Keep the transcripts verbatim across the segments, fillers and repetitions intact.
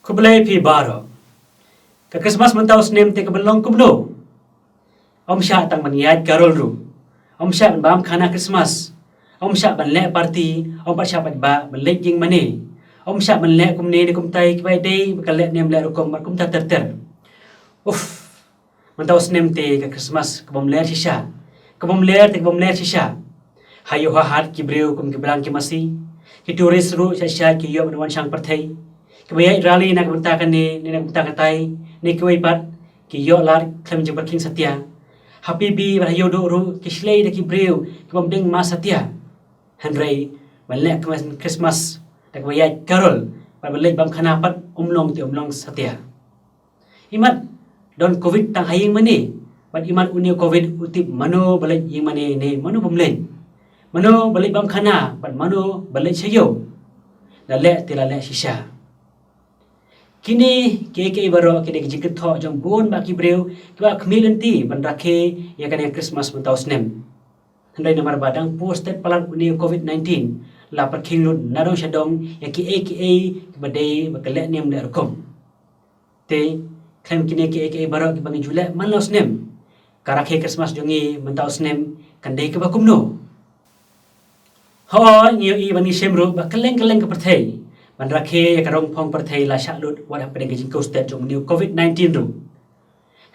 Khublei phi baroh. Ka Christmas mynta u snem te ka ban long kumno? Ym shah tang ban ïaid carol ruh. Ym shah ban bam khana Christmas. Ym shah ban leh party, ym pat shah pat ba ban leit ïing mane. Ym shah ban leh kumne ne kumtai kiba dei ba ka leh niam leh rukom bad kumta ter ter. Uff. Mynta u snem te ka Christmas ka bym ler shisha. Ka bym ler te ka bym ler shisha. Ha ïoh ha hat ki briew kum ki brang ki masi. Ki tourist ruh sha sha ki ïoh ban wan shang pyrthei. Kiba ïaid rally na ka bynta kane ne na ka bynta katai, ne kiwei pat ki ïoh lad khlem jingpyrkhing satia. Ha P B bad ha Ïewduh ruh ki shlei da ki briew ki bym deng ma satia. Hynrei ban leh kmen Christmas da kaba ïaid carol bad ban leit bam khana pat um long te um long satia. Imat don covid tang ha ïing mane, bad imat une u covid u tip mano ba leit ïing mane ne mano bym leit, mano ba leit bam khana bad mano ba leit sha ïew. La leh te la leh shisha. Kine kiei kiei baroh kine ki jingkynthoh jong bun bah ki briew kiba khmih lynti ban rakhe ïa kane Christmas mynta u snem. Hynrei namar ba dang posted palat une u covid nineteen, la pyrkhing lut na dong sha dong ïa kiei kiei kiba dei ba ka leh niam leh rukom. Te khlem kine kiei kiei baroh kiba ngi ju leh man la u snem, ka rakhe Christmas jong ngi mynta u snem kan dei kaba kumno? Hooid, ngi ïohi ban ngi shem ruh ba kylleng kylleng ka pyrthei ban rakhe ïa ka rong phong pyrthei la shah lut wat hapdeng ka jingkiew stet jong une u covid nineteen ruh.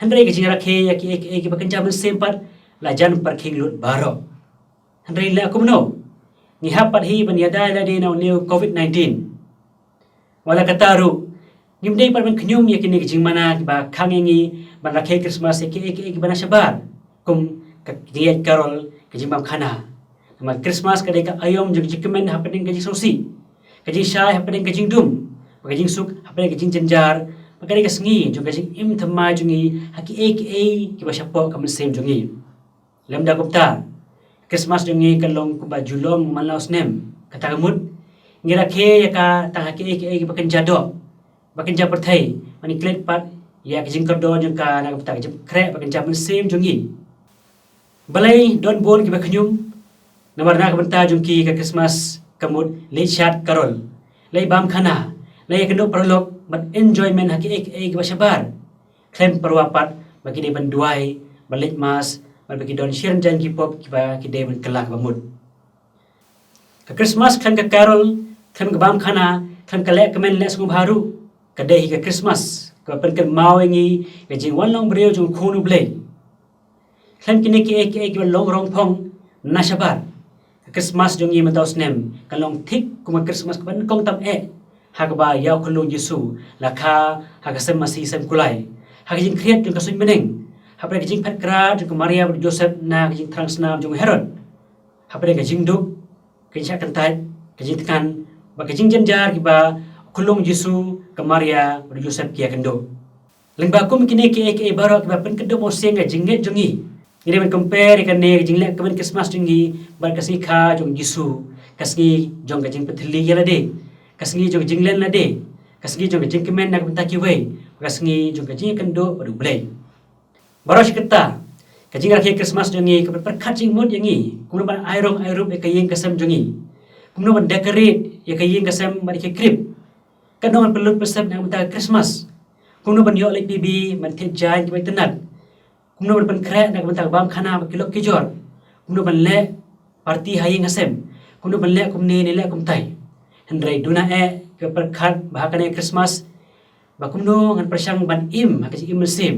Hynrei ka jingrakhe ïa kiei kiei kiba kynja mynsiem pat la jan pyrkhing lut baroh. Hynrei la kumno? Ngi hap pat hi ban ïada ïa lade na une u covid nineteen. Wat la katta ruh, ngim dei pat ban khñium ïa kine ki jingmana kiba khang ïa ngi ban rakhe Christmas ïa kiei kiei kiba na shabar, kum ka jingïaid carol, ka jingbam khana. Namar Christmas ka dei ka aïom jong ka jingkmen hapdeng ka jingsngewsih, ka jingshai hapdeng ka jingdum, bad ka jingsuk hapdeng ka jingjynjar, bad ka dei ka sngi jong ka jingim thymmai jong ngi ha kiei kiei kiba shapoh ka mynsiem jong ngi. Lymda kumta, Christmas jong ngi kan long kumba ju long man la u snem. Kata ka mut, ngi rakhe ïa ka tang ha kiei kiei kiba kynja doh, ba kynja pyrthei, ban ngi klet pat ïa ka jingkordor jong ka na ka bynta ka jingkhreh ba kynja mynsiem jong ngi. Balei don bun kiba khñium? Namar na ka bynta jong ki ka Christmas ka mut leit shad carol, leit bam khana, leit ïakynduh paralok bad enjoyment ha kiei kiei kiba shabar. Khlem pyrwa pat ba ki dei ban duwai, ban leit mass, bad ba ki don shi rynjang ki pop kiba ki dei ban kylla kaba mut. Ka Christmas khlem ka carol, khlem ka bam khana, khlem ka leh kmen leh sngewbha ruh, ka dei hi ka Christmas kaba pynkynmaw ïa ngi ïa ka jingwan long briew jong U Khun U Blei. Khlem kine kiei kiei kiba long rong phong na shabar, ka Christmas jong ngi mynta u snem kan long thik kum ka Christmas kaba nyngkong tam eh, ha kaba ïa U Khunlung Jisu la kha ha ka sem masi sem kulai, ha ka jingkhriat jong ka suiñ bneng, hapdeng ka jingphet krad jong ka Maria bad u Joseph na ka jingthrang snam jong u Herod, hapdeng ka jingduk, ka jingshah kyntait, ka jingthngan, bad ka jingjynjar kiba U Khunlung Jisu, ka Maria bad u Joseph ki ïakynduh. Lyngba kum kine kiei kiei baroh kiba pynkynduh mawsiang ka jingngeit jong ngi, ngi dei ban compare ïa kane ka jingleh kmen Christmas jong ngi bad ka sngi kha jong u Jisu, ka sngi jong ka jingpynthylli ïa lade, ka sngi jong ka jinglen lade, ka sngi jong ka jingkmen na ka bynta kiwei, bad ka sngi jong ka jingïakynduh bad U Blei. Baroh shi katta, ka jingrakhe Christmas jong ngi ka pynpyrkhat jingmut ïa ngi kumno ban ai rong ai rup ïa ka ïing ka sem jong ngi, kumno ban decorate ïa ka ïing ka sem bad ïa ka krip, kumno ban pynlut pynsep na ka bynta ka Christmas, kumno ban ïoh leit P B ban thied jaiñ kiba itynnad, kumno ban pynkhreh na ka bynta ka bam khana bad ki lok ki jor, kumno ban leh party ha ïing ha sem, kumno ban leh kumne ne leh kumtai. Hynrei duna eh kiba pyrkhat ba ha kane ka Christmas, ba kumno ngan pyrshang ban im ha ka jingim mynsiem,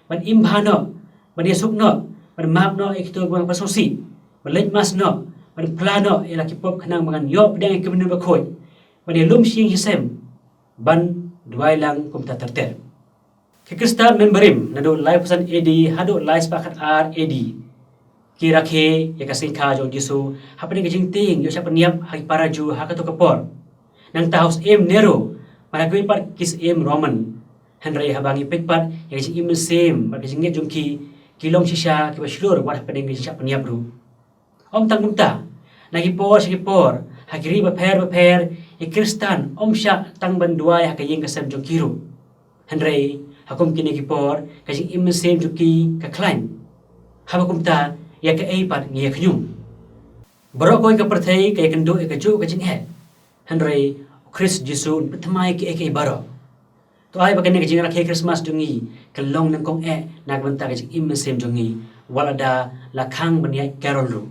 ban im bha noh, ban ïasuk noh, ban map noh ïa kito kiba nga pynshongshit, ban leit mass noh, ban phla noh ïa la ki pop khnang ba ngan ïoh pdiang ïa ka Mynsiem Bakhuid, ban ïalum sha ïing sha sem, ban duwai lang kumta ter ter. Ki Khristan mynbarim naduh laiphew san A D haduh laispah khatar A D ki rakhe ïa ka sngi kha jong u Jisu hapdeng ka jingtieng ïoh shah pynïap ha ki para Jiw ha kato ka por. Nangta ha u syiem Nero bad ha kiwei pat ki syiem Roman. Hynrei haba ngi peit pat ïa ka jingim mynsiem bad ka jingngeit jong ki, ki long shisha kiba shlur wat hapdeng ka jingshah pynïap ruh. Ym tang kumta, na ki por sha ki por, ha ki ri bapher bapher, ki Khristan ym shah tang ban duwai ha ka ïing ka sem jong ki ruh. Hynrei ha kum kine ki por ka jingim mynsiem jong ki ka khlaiñ. Haba kumta, ïa kaei pat ngi ïa khñium? Baroh kawei ka pyrthei ka ïakynduh ïa kajuh ka jingeh. Hynrei u Khrist Jisu un pynthymmai kiei kiei baroh. To ai ba kane ka jingrakhe Christmas jong ngi ka long nyngkong eh na ka bynta ka jingim mynsiem jong ngi, wat lada la khang ban ïaid carol ruh.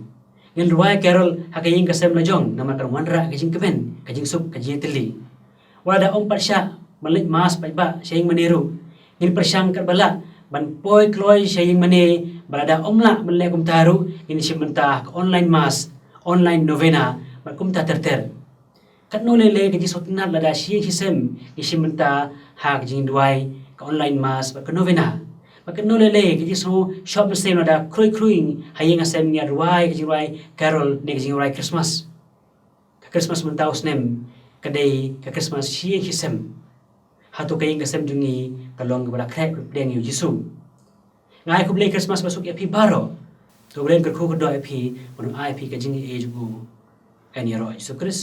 Ngin rwai carol ha ka ïing ka sem la jong, namar kan wanrah ka jingkmen, ka jingsuk, ka jingïatylli. Wat lada ym pat shah ban leit mass paidbah sha ïing mane ruh, ngin pyrshang katba lah ban poi kloi sha ïing mane, bad lada ym lah ban leh kumta ruh, ngin shim bynta ka online mass, online novena, bad kumta ter ter. Katno lei lei ka jingsngewtynnad lada shi ïing shi sem ngi shim bynta ha ka jingduwai, ka online mass bad ka novena. Bad katno lei lei ka jingsngew shoh mynsiem lada khrui khrui ha ïing ha sem ngi ïa rwai ka jingrwai carol ne ka jingrwai Christmas. Ka Christmas mynta u snem ka dei ka Christmas shi ïing shi sem. Hato ka ïing ka sem jong ngi ka long kaba la khreh pdeng ïa u Jisu? Nga ai khublei Christmas basuk ïa phi baroh. To U Blei un kyrkhu kyrdoh ïa phi, ban ai ïa phi ka jingaiei jong u. Kan ïaroh Jisu Krist.